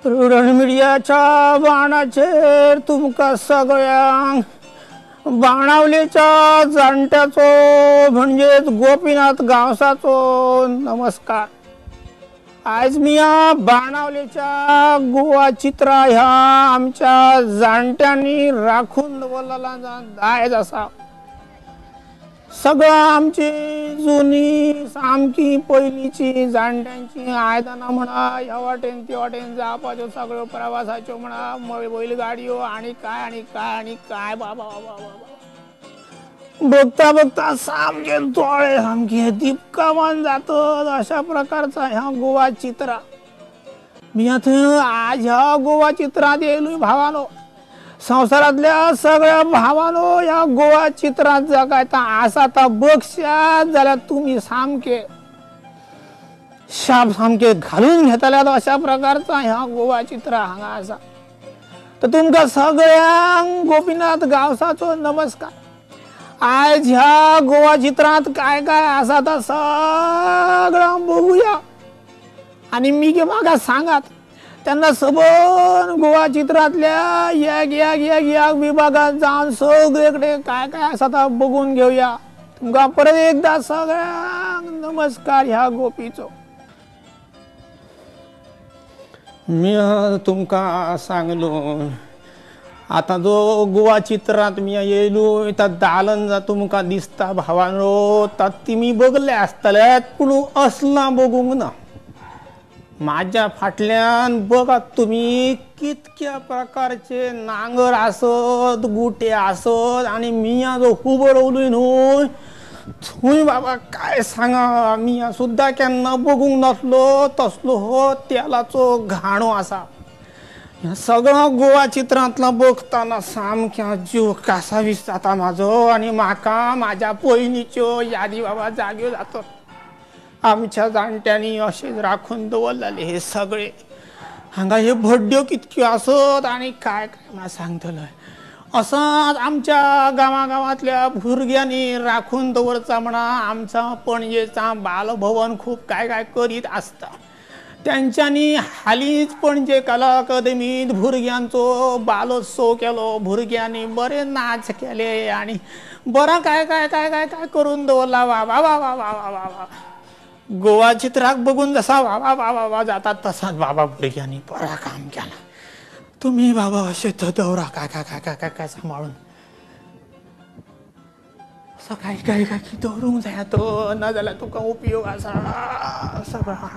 Prudent मिडियाच्या बाणाचेर तुमकां सगळ्यांक बाणावलेच्या जाणट्याचो म्हणजेच गोपीनाथ गांवसाचो नमस्कार। आयज मी ह्या बाणावलेच्या गोवा चित्रा ह्या आमच्या जाणट्यांनी राखून दवरलेला दायज आसा। सगळं आमची जुनी सामकी पयलींची जाणट्यांची आयदनां म्हणा, ह्या वाटेन ते वाटेन जावपाच्यो सगळ्यो प्रवासाच्यो म्हणा, बैलगाडयो आनी काय आनी काय आनी काय, बाबा बाबा बाबा बघता बघता सामके दोळे सामके दिपकामान जातात अशा प्रकारचा ह्या गोवा चित्रा। मी आतां आज ह्या गोवा चित्रांत येयलोय भावानो, संवसारांतल्या सगळ्या भावानो ह्या गोवा चित्रांत जाका आसा ता बघशात जाल्यार तुमी सामके शाप सामके घालून घेतल्यात अशा प्रकारचा ह्या गोवा चित्र हांगा आसा। तर तुमकां सगळ्यांक गोपीनाथ गांवसाचो नमस्कार। आयज ह्या गोवा चित्रांत काय काय आसा ता सगळ्यांक बघुया आनी मी म्हाका सांगात तेन्ना सबंद गोवा चित्रांतल्या एक एक एक एक विभागांत जावन सगळे कडेन काय काय आसा ता बघून घेवया। तुमकां परत एकदां सगळ्यांक नमस्कार ह्या गोपीचो। मी तुमकां सांगलो आतां जो गोवा चित्रांत मी येयलो ता दालन जा तुमकां दिसता भावानो, ता तुमी बगले आसतले पूण असलां बघूंक ना। माझ्या फाटल्यान बघा तुमी कितक्या प्रकारचे नांगर आसत, गुटे आसत आनी मिया जो उबो रावलोय न्हय थंय बाबा काय सांगा, मिया सुद्दां केन्ना बघूंक नासलो तसलो हो तेलाचो घाणो आसा। ह्या सगळो गोवा चित्रांतलो बघतना सामक्या जीव कासावीस जाता म्हाजो आनी म्हाका म्हाज्या पयलींच्यो यादी बाबा जाग्यो जातात। आमच्या जाणट्यांनी अशें राखून दवरलेले हे सगळे हांगा हे भड्ड्यो कितक्यो आसत आनी काय काय म्हाका सांगतलो। असोच आमच्या गांवा गांवांतल्या भुरग्यांनी राखून दवरचा म्हणा आमचा पणजेचा बालभवन खूब काय काय करीत आसता। त्यांच्यांनी हालींच पणजे कला अकादमींत भुरग्यांचो बालोत्सव केलो, भुरग्यांनी बरे नाच केले आनी बरें काय काय काय काय काय करून दवरला। वा वा वा वा वा वा वा गोवा चित्राक बघून जसा वा वा वा वा जातात तसाच बाबा भुरग्यांनी बरा काम केला। तुम्ही बाबा अशें तर दवरा काय काय काय काय काय काय सांबाळून असो काय काय काय दवरूंक जाय तो, ना जाल्यार तुका उपयोग आसा सगळो।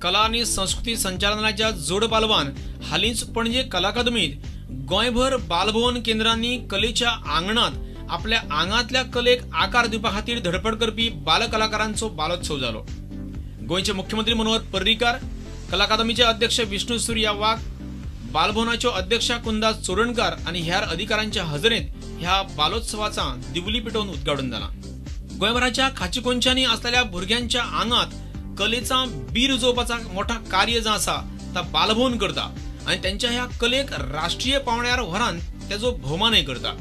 कला आनी संस्कृती संचालनाच्या जोड पालवान हालींच पणजे कला अकादमीत गोंयभर बालभवन केंद्रांनी कलेच्या आंगणात आपल्या आंगांतल्या कलेक आकार दिवपा खातीर धडपड करपी बालकलाकारांचो बालोत्सव जालो। गोंयचे मुख्यमंत्री मनोहर पर्रीकार, कला अकादमीचे अध्यक्ष विष्णू सूर्या वाघ, बालभवनाच्यो अध्यक्षा कुंदा चोडणकार आनी हेर अधिकाऱ्यांच्या हजेरेंत ह्या बालोत्सवाचा दिवली पेटोवन उद्घाटन जाला। गोंयभराच्या खाची कोनशांनी आसलेल्या भुरग्यांच्या आंगांत कलेचा बी रुजोवपाचा मोठा कार्य जो आसा ता बालभवन करता आनी तेंच्या ह्या कलेक राष्ट्रीय पावंड्यार व्हरान तेजो भोवमानय करता।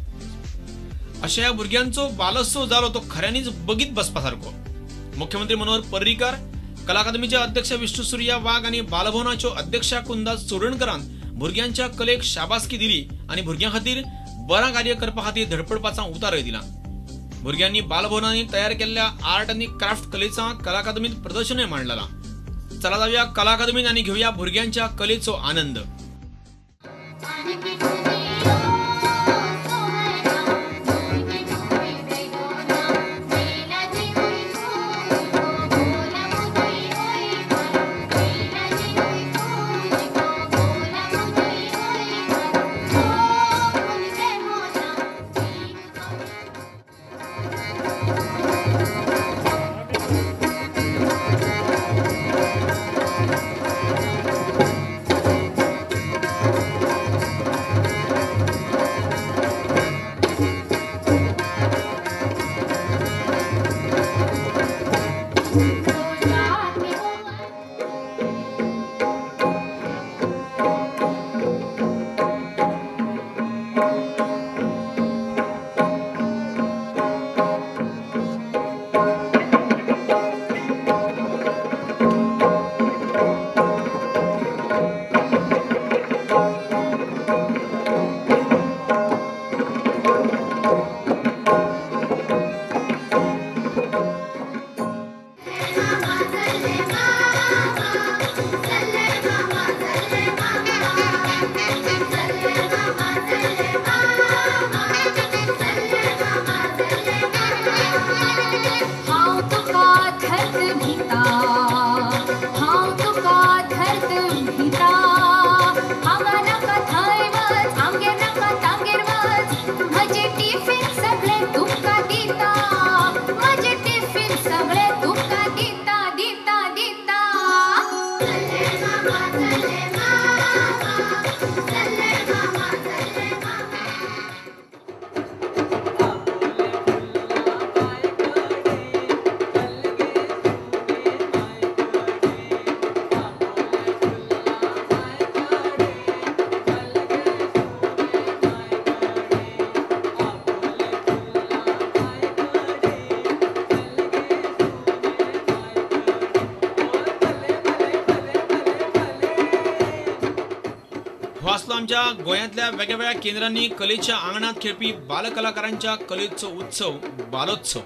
अशा ह्या भुरग्यांचो बालोत्सव जालो तो खऱ्यांनीच बगीत बसपा सारको। मुख्यमंत्री मनोहर पर्रीकार, कला अकादमीचे अध्यक्ष विष्णू सूर्या वाघ आनी बालभवनाच्यो अध्यक्षा कुंदा चोडणकरान भुरग्यांच्या कलेक शाबासकी दिली आनी भुरग्यां खातीर बरां कार्य करपा खातीर धडपडपाचा उतारय दिला। भुरग्यांनी बालभवनांनी तयार केल्ल्या आर्ट आनी क्राफ्ट कलेचा कला अकादमीत प्रदर्शनय मांडलेला। चला जाऊया कला अकादमीत आनी घेऊया भुरग्यांच्या कलेचो आनंद। हो आसलो आमच्या गोंयांतल्या वेगवेगळ्या केंद्रांनी कलेच्या आंगणात खेळपी बालकलाकारांच्या कलेचो उत्सव बालोत्सव.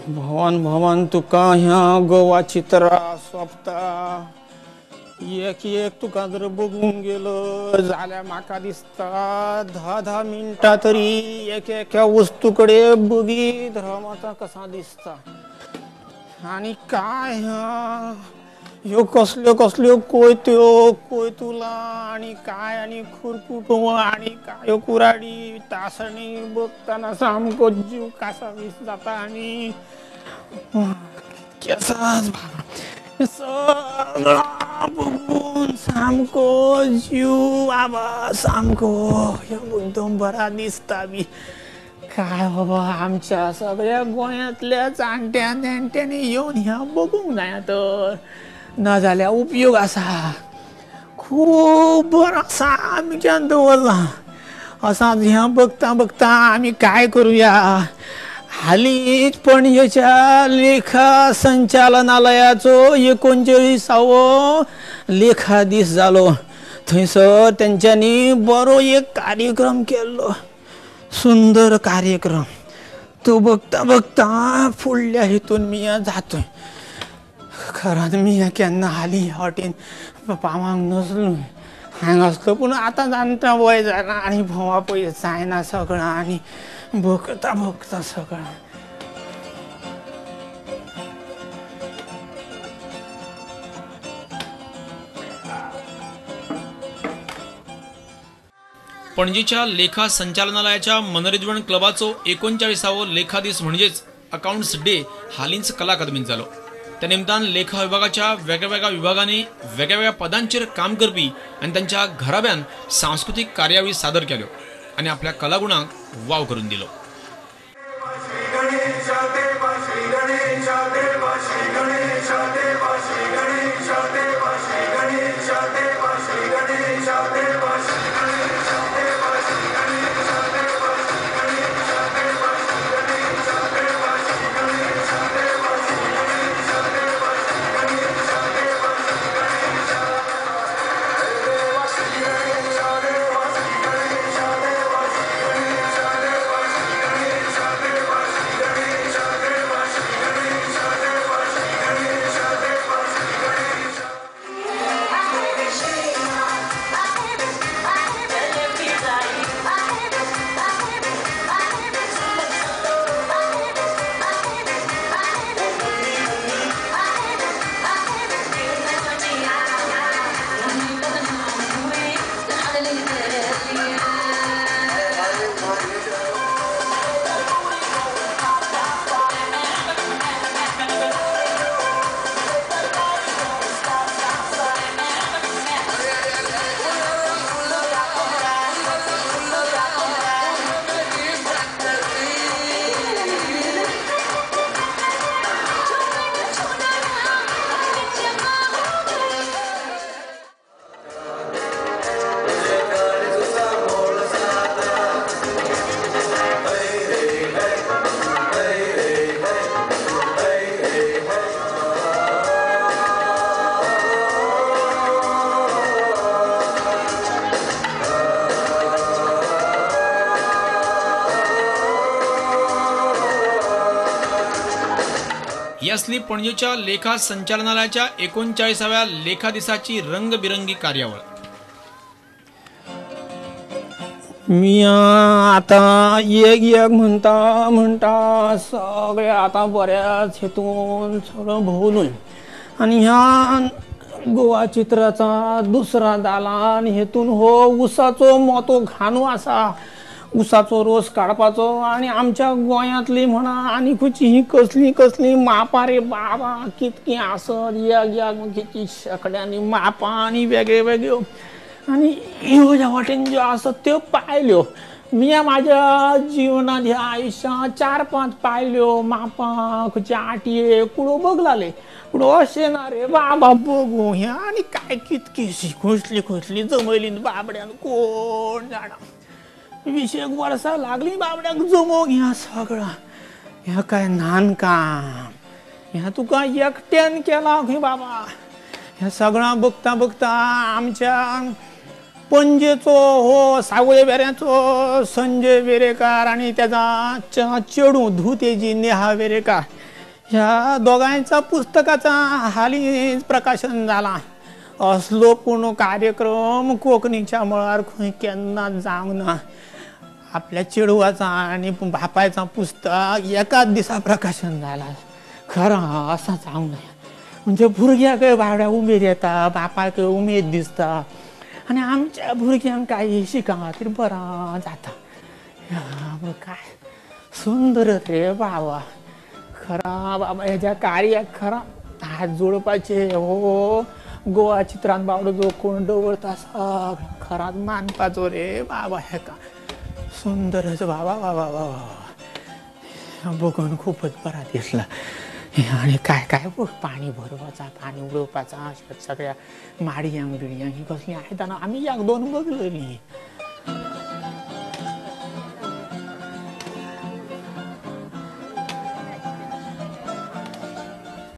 भवान भवान तुका ह्या गोवा चित्रा सोंपता, एक एक तुका जर बघूंक गेलो जाल्यार म्हाका दिसता 10-10 मिनटां तरी एक एका वस्तू कडेन बगीत रावता कसा दिसता. आनी काय ह्या ह्यो कसल्यो कसल्यो कोयत्यो कोयतुलां आनी काय आनी खुरकुटो आनी काय ह्यो कुराडी तासणी बघताना सामको जीव कासावीस जाता. आनी केसाच सगळा बघून सामको जीव बाबा सामको एकदम बरा दिसता बी. काय बाबा आमच्या सगळ्या गोंयांतल्या जाणट्यां नेणट्यांनी येवन ह्या बघूंक जाय तर, ना जाल्यार उपयोग आसा. खूब बरो सामक्यान दवरला असाच. ह्या बघता बघता आमी काय करुया, हालींच पणजेच्या लेखा संचालनालयाचो 39वो लेखा दीस जालो. थंयसर तेंच्यांनी बरो एक कार्यक्रम केल्लो, सुंदर कार्यक्रम. तो बघता बघता फुडल्या हितून मिया जातोय. खरांत मिया केन्ना हालीं ह्या वाटेन पावांक नसलो, हांगा आसलो, पूण आतां जाणटा वय जालां आनी भोंवा पळय जायना सगळां आनी भोगता भोगता सगळां. पणजीच्या लेखा संचालनालयाच्या मनरिजवण क्लबाचो 39वो लेखा दीस म्हणजेच अकाउंट्स डे हालींच कला अकादमीत जालो. त्या निमतान लेखा विभागाच्या वेगवेगळ्या विभागांनी वेगवेगळ्या पदांचेर काम करपी आनी तांच्या घराब्यान सांस्कृतीक कार्यावळी सादर केल्यो आनी आपल्या कलागुणांक वाव करून दिलो. असली पणजेच्या लेखा संचालनालयाच्या 39व्या लेखा दिसाची रंगबिरंगी कार्यावळ. मी आता एक एक म्हणता म्हणता सगळे आता बऱ्याच हेतून सगळं भोवलोय. आनी ह्या गोवा चित्राचा दुसरा दालान हेतून हो उसाचो मोटो घाणो आसा, उसाचो रोस काडपाचो. आनी आमच्या गोंयांतली म्हणा आनी खंयची ही कसली कसली मापां रे बाबा कितकी आसत, एक एक कितकी शेंकड्यांनी मापां आनी वेगळे वेगळ्यो. आनी ह्यो ह्या वाटेन ज्यो आसत त्यो पायल्यो. मी म्हाज्या जिवनांत ह्या आयुश्यांत 4-5 पायल्यो मापां खंयचे आटये कुडो बगलाले, पूण अशें ना रे बाबा बगूं ह्या आनी काय कितकीशी कसली कसली जमयली बाबड्यान कोण जाणा. 20 वर्सां लागली बाबड्याक जमोवंक ह्या सगळां. ह्या काय न्हान काम ह्या तुका एकट्यान केलां खंय बाबा, हें सगळां बघता बघता आमच्या पणजेचो हो सावळे वेऱ्याचो संजय वेरेकार आनी तेजा चेडूं धूव तेजी नेहा वेरेकार ह्या दोगांयच्या पुस्तकाचा हालींच प्रकाशन जालां. असलो पूण कार्यक्रम कोंकणीच्या मळार खंय केन्ना जावंक ना. आपल्या चेडवाचा आनी बापायचा पुस्तक एकाच दिसा प्रकाशन जालां. खरें असां जावंक ना. म्हणजे भुरग्यांकय बावड्या उमेद येता, बापायकय उमेद दिसता आनी आमच्या भुरग्यांक काय शिका खातीर बरां जाता. काय सुंदर रे बाबा, खरा बाबा हेज्या कार्याक खरा हात जोडपाचे. हो गोवा चित्रान बावडो जो कोण दवरता सगळो खराच मानपाचो रे बाबा हेका. सुंदरच बाबा बाबा बाबा बघून खूपच बरा दिसला. आनी काय काय बघ पाणी भरपाचा, पाणी उडोवपाचा, अशा सगळ्या माडयांक बिडयांक ही कसलीं आयदनां आमी एक दोन बघलेलीं.